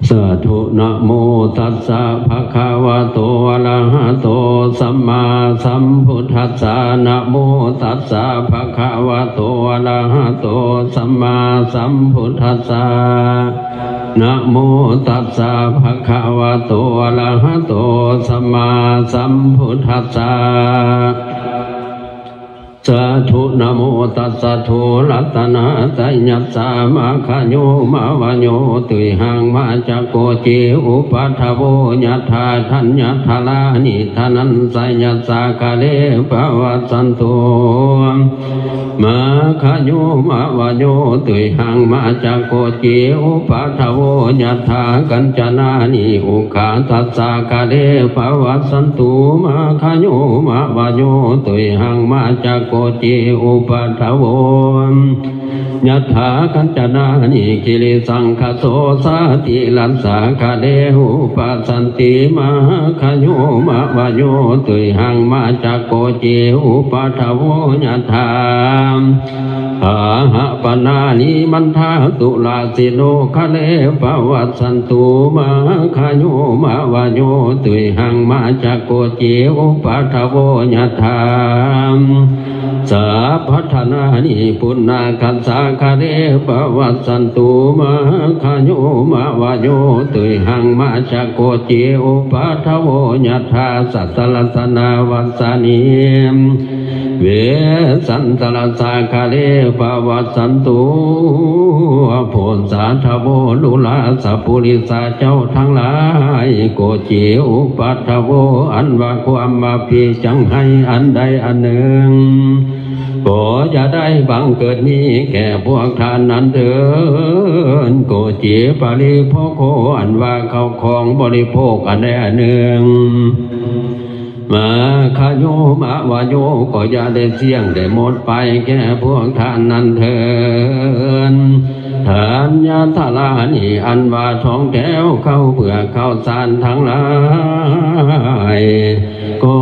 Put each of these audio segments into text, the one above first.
ສາທຸ ນະໂມຕັດສະ ພະຄະວະໂຕ ອະລະຫະໂຕ ສຳມາສຳພຸດທັດສະ ນະໂມຕັດສະ ພະຄະວະໂຕ ອະລະຫະໂຕ ສຳມາສຳພຸດທັດສະ ນະໂມຕັດສະ ພະຄະວະໂຕ ອະລະຫະໂຕ ສຳມາສຳພຸດທັດສະ ສາທຸ ນະໂມຕັດສະ ໂທ ລັດຕະນະໄຕ ຍັດສາ ມາຄະໂຍ ມາວະໂຍ ຕຸຍຫັງ ມາຈັກໂກ ເຈ ອຸປະຖະໂວ ຍັດຖາ ທັນຍັດທະລານິ ທະນັນໄຊ ຍັດສາ ຄະເລ ປະວັດສັນຕຸ ມາຄະໂຍ ມາວະໂຍ ຕຸຍຫັງ ມາຈັກໂກ ເຈ ອຸປະຖະໂວ ຍັດຖາ ກັນຈະນານິ ອຸຄາ ຕັດສາ ຄະເລ ປະວັດສັນຕຸ ມາຄະໂຍ ມາວະໂຍ ຕຸຍຫັງ ມາຈັກໂກ ເຈ ອຸປະຖະໂວ ຍັດຖາ ກັນຈະນານິ ກິລິສັງຄະໂສ ສາຕິລັດສາ ຄະເລ ອຸປະສັນຕິ ມາຄະໂຍ ມາວະໂຍ ຕຸຍຫັງ ມາຈັກໂກ ເຈ ອຸປະຖະໂວ ຍັດຖາ ອາຫະປະນານິ ມັນທາ ຕຸລາສິໂນ ຄະເລ ປະວັດສັນຕຸ ມາຄະໂຍ ມາວະໂຍ ຕຸຍຫັງ ມາຈັກໂກ ເຈ ອຸປະຖະໂວ ຍັດຖາ ສາພັດທະນານິ ປຸນນາຄັດສາ ຄະເລ ປະວັດສັນຕຸ ມາຄະໂຍ ມາວະໂຍ ຕຸຍຫັງ ມາຈັກໂກ ເຈ ອຸປະຖະໂວ ຍັດຖາ ສັດຕະລັດສະນາວັດສານິ ເວສັນຕະລັດສາ ຄະເລ ປະວັດສັນຕຸ ໂພຊາທະໂວ ລຸລາສະປຸລິສາເຈົ້າທັງຫຼາຍ ໂກ ເຈ ອຸປະຖະໂວ ອັນວ່າຄວາມວ່າພີຈັງໄຫ້ອັນໃດອັນໜຶ່ງ ກໍຢ່າໄດ້ບັງເກີດມີແກ່ພວກທ່ານນັ້ນເທີນ ໂກ ເຈ ປະລິໂພໂຄ ອັນວ່າເຂົ້າຂອງບໍລິໂພກອັນໃດອັນໜຶ່ງ ມາຄະໂຍ ມາວະໂຍ ກໍຢ່າໄດ້ສ້ຽງໄດ້ໝົດໄປແກ່ພວກທ່ານນັ້ນເທີນ ທານຍາທາລານີ້ ອັນວ່າທອງແຖວເຂົ້າເປືອກເຂົ້າສານທັງຫຼາຍ ກໍ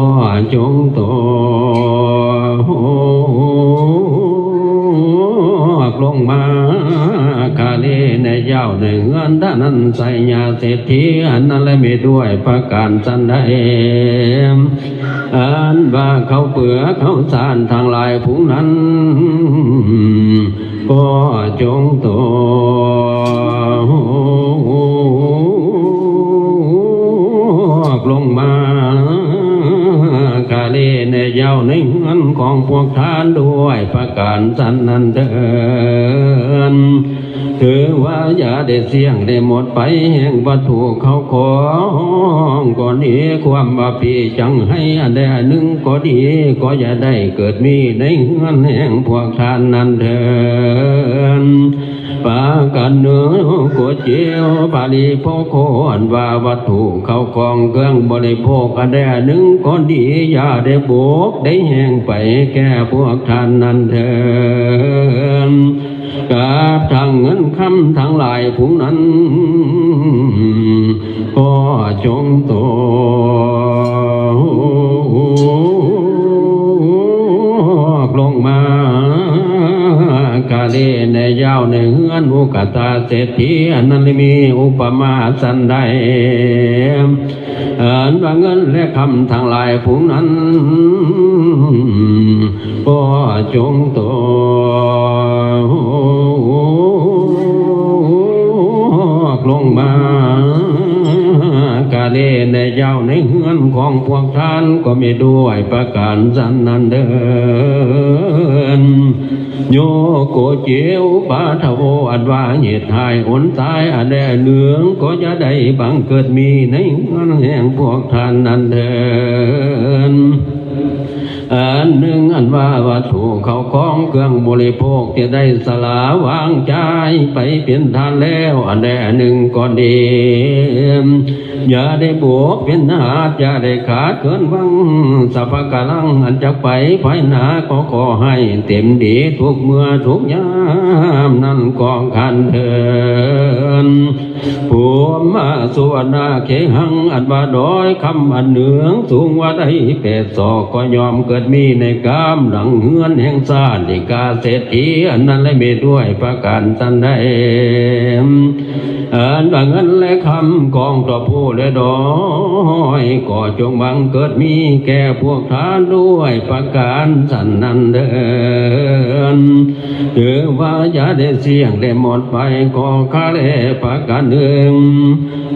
ຈົ່ງຕົກລົງມາ ກະເລໃນຢາວໃນເຮືອນທະນັນໄຊຍາເສດຖີ ອັນນັ້ນແລະມີດ້ວຍປະການສັນໃດ ອັນວ່າເຂົ້າເປືອກເຂົ້າສານທັງຫຼາຍພຸ້ນນັ້ນ ກໍຈົ່ງຕົກລົງມາ ກະເລໃນຢາວໃນເຮືອນຂອງພວກທ່ານດ້ວຍປະການສັນນັ້ນເທີນ ຖືວ່າຢ່າໄດ້ສ້ຽງໄດ້ໝົດໄປແຫ່ງວັດຖຸເຂົ້າຂອງກໍດີ ຄວາມວ່າພີຈັງໄຫ້ອັນໃດອັນໜຶ່ງກໍດີ ກໍຢ່າໄດ້ເກີດມີໃນເຮືອນແຫ່ງພວກທ່ານນັ້ນເທີນ ປະການໜຶ່ງ ໂກ ເຈ ປະລິໂພໂຄ ອັນວ່າວັດຖຸເຂົ້າຂອງເຄື່ອງບໍລິໂພກອັນໃດອັນໜຶ່ງກໍດີ ຢ່າໄດ້ບົກໄດ້ແຫງໄປແກ່ພວກທ່ານນັ້ນເທີນ ກັບທັງເງິນຄຳທັງຫຼາຍພຸ້ນນັ້ນ ກໍຈົ່ງຕົກລົງມາ ກະເລໃນຢາວໃນເຮືອນອຸກະຕາເສດຖີ ອັນນັ້ນມີອຸປະມາສັນໃດ ອັນວ່າເງິນແລະຄຳທັງຫຼາຍພຸ້ນນັ້ນ ກໍຈົ່ງຕົກລົງມາ ກະເລໃນຢາວໃນເຮືອນຂອງພວກທ່ານກໍມີດ້ວຍປະການສັນນັ້ນເທີນ ໂຍໂກ ເຈ ອຸປາທະໂວ ອັນວ່າເຫດຮ້າຍອົນຕາຍອັນໃດອັນໜຶ່ງ ກໍຢ່າໄດ້ບັງເກີດມີໃນເຮືອນແຫ່ງພວກທ່ານນັ້ນເທີນ ອັນໜຶ່ງ ອັນວ່າວັດຖຸເຂົ້າຂອງເຄື່ອງບໍລິໂພກທີ່ໄດ້ສະຫຼາວາງຈ່າຍໄປເປັນທານແລ້ວ ອັນໃດອັນໜຶ່ງກໍດີ ຢ່າໄດ້ບົກເປັນຫາດ ຢ່າໄດ້ຂາດເກີນຫວັງ ສັບພະກາລັງ ອັນຈະໄປພາຍໜ້າ ກໍຂໍໃຫ້ເຕັມດີທຸກເມື່ອທຸກຍາມນັ້ນກໍຄັນເທີນ ພູມມະສຸວັນນະເຄຫັງ ອັນວ່າດອຍຄຳອັນເໜືອງສູງວ່າໄດ້ແປດສອກ ກໍຍ່ອມເກີດມີໃນກາມຫຼັງເຮືອນແຫ່ງຊາຕິກາເສດຖີອັນນັ້ນແລະ ມີດ້ວຍປະການສັນໃດ ອັນວ່າເງິນແລະຄຳກອງທອບພູແລະດອຍ ກໍຈົ່ງບັງເກີດມີແກ່ພວກທ່ານດ້ວຍປະການສັນນັ້ນເທີນ. ຖືວ່າຢ່າໄດ້ສ່ຽງໄດ້ໝົດໄປກໍຄາແລປະການໜຶ່ງ.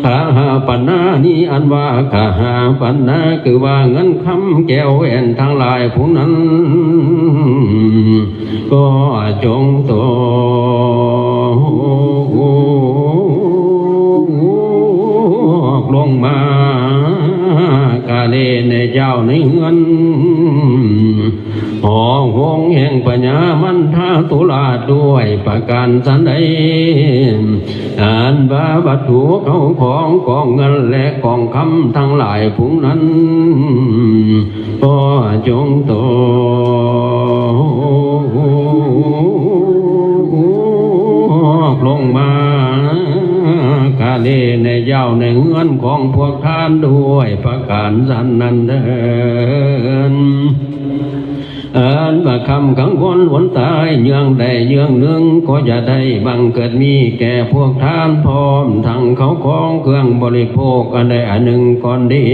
ຄະຫາປັນນານີ້ ອັນວ່າຄະຫາປັນນາ ຄືວ່າເງິນຄຳແກ້ວແຫວນທັງຫຼາຍພວກນັ້ນ ກໍຈົ່ງຕົກລົງມາກາເລໃນເຈົ້າໃນເຮືອນ ຫໍໂຮງແຫ່ງພະຍາມັນທາຕຸລາດດ້ວຍປະການສັນໃດ ອັນວ່າວັດຖຸເຂົ້າຂອງກອງເງິນແລະກອງຄຳທັງຫຼາຍພວກນັ້ນ ກໍຈົ່ງຕົກລົງມາກາເລໃນເຈົ້າໃນເຮືອນຂອງພວກທ່ານດ້ວຍປະການສັນນັ້ນເທີນ. ອັນວ່າຄຳກັງວົນຫົນຕາຍເຍືອງໃດເຍືອງໜຶ່ງ ກໍຢ່າໄດ້ບັງເກີດມີແກ່ພວກທ່ານ ພ້ອມທັງເຂົ້າຂອງເຄື່ອງບໍລິໂພກອັນໃດອັນໜຶ່ງກ່ອນດີ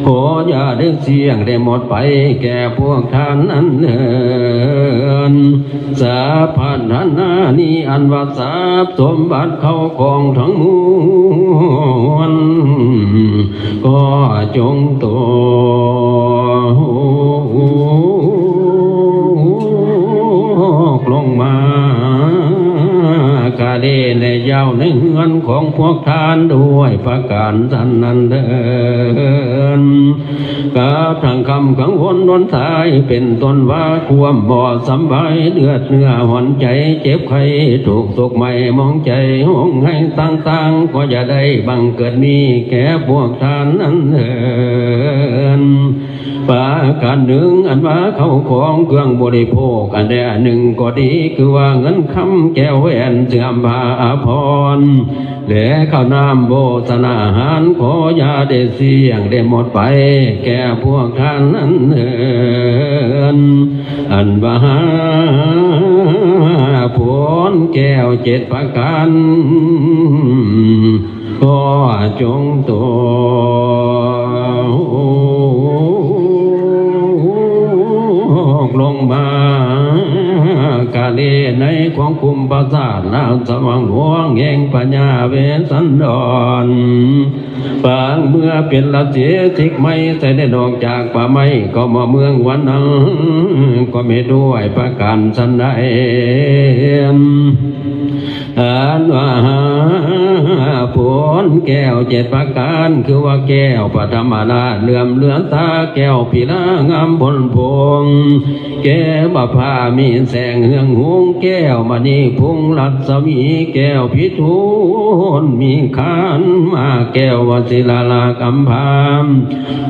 ຂໍຢ່າໄດ້ສ່ຽງໄດ້ໝົດໄປແກ່ພວກທ່ານນັ້ນເທີນ. ຊາບພັດທະນານີ້ ອັນວ່າຊາບສົມບັດເຂົ້າຂອງທັງມວນ ກໍຈົ່ງຕົກລົງມາກາເລໃນເຈົ້າໃນເຮືອນຂອງພວກທ່ານດ້ວຍປະການສັນນັ້ນເທີນ. ກັບທັງຄຳກັງວົນດົນສາຍ ເປັນຕົ້ນວ່າຄວາມບໍ່ສຳບາຍ ເດືອດເນື້ອຮ້ອນໃຈ ເຈັບໄຂ້ ທຸກໂສກໄໝ້ໝອງໃຈ ຮ້ອງໄຫ້ຕ່າງໆ ກໍຢ່າໄດ້ບັງເກີດມີແກ່ພວກທ່ານນັ້ນເທີນ. ປະການໜຶ່ງ ອັນວ່າເຂົ້າຂອງເຄື່ອງບໍລິໂພກອັນໃດອັນໜຶ່ງກໍດີ ຄືວ່າເງິນຄຳແກ້ວແຫວນເສື່ອມຜ້າອາພອນ ແລະ ເຂົ້ານ້ຳໂພຊະນາຫານ ຂໍຢ່າໄດ້ສ່ຽງໄດ້ໝົດໄປແກ່ພວກທ່ານນັ້ນເທີນ. ອັນວ່າຜົນແກ້ວເຈັດປະການ ກໍຈົ່ງຕົກລົງມາກາເລໃນຂອງຄຸ້ມປາສາດລາຊະວັງຫຼວງແຫ່ງພະຍາເວສສັນດອນ ປາງເມື່ອເປັນລາສີສິກໄໝ ໃສ່ໄດ້ດອກຈາກປ່າໄມ້ ກໍມາເມືອງວັນນະ ກໍມີດ້ວຍປະການສັນໃດ. ອັນວ່າຜົນແກ້ວເຈັດປະການ ຄືວ່າແກ້ວປະຖະມະລາດເຫຼື້ອມເຫຼືອຕາ ແກ້ວພິລາງາມພົ້ນພົງ ແກ້ວບັບຜາມີແສງເຮືອງຮຸງ ແກ້ວມະນີພຸງລັດສະໝີ ແກ້ວພິທູນມີຄານມາ ແກ້ວວະຊິລາລາກຳພາ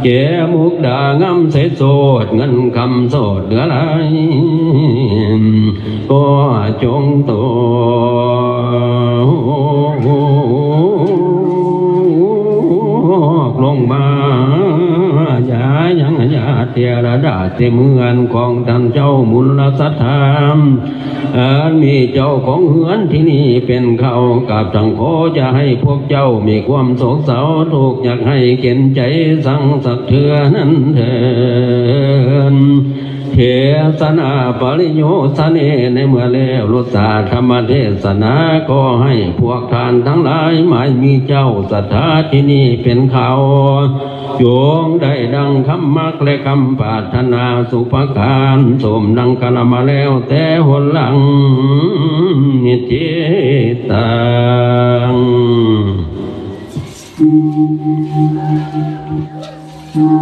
ແກ້ວມຸກດາງາມໃສໂສດ ເງິນຄຳໂສດເຫຼືອຫຼາຍ ກໍຈົ່ງຕົກລົງມາຢ່າຍັງຍາເທລະດາເຕເມືອນຂອງທ່ານເຈົ້າມຸນລະສັດທາ ອັນມີເຈົ້າຂອງເຮືອນທີ່ນີ້ເປັນເຂົາ ກັບທັງຂໍຢ່າໃຫ້ພວກເຈົ້າມີຄວາມໂສກເສົ້າ ທຸກຍາກໄຮ້ເຂັນໃຈສັງສັກເທື່ອນັ້ນເທີນ. ເທສະນາປະລິໂຍຊະເນ ໃນເມື່ອແລ້ວຫຼຸດສາທຳມະເທສະນາ ຂໍໃຫ້ພວກທ່ານທັງຫຼາຍໝາຍມີເຈົ້າສັດທາທີ່ນີ້ເປັນເຂົາ ຈົ່ງໄດ້ດັ່ງຄຳມັກແລະຄຳປາດຖະໜາສຸປະການ ສົມດັ່ງກະລະມາແລ້ວແຕ່ຫົນຫຼັງ ນິດທິຕັງ.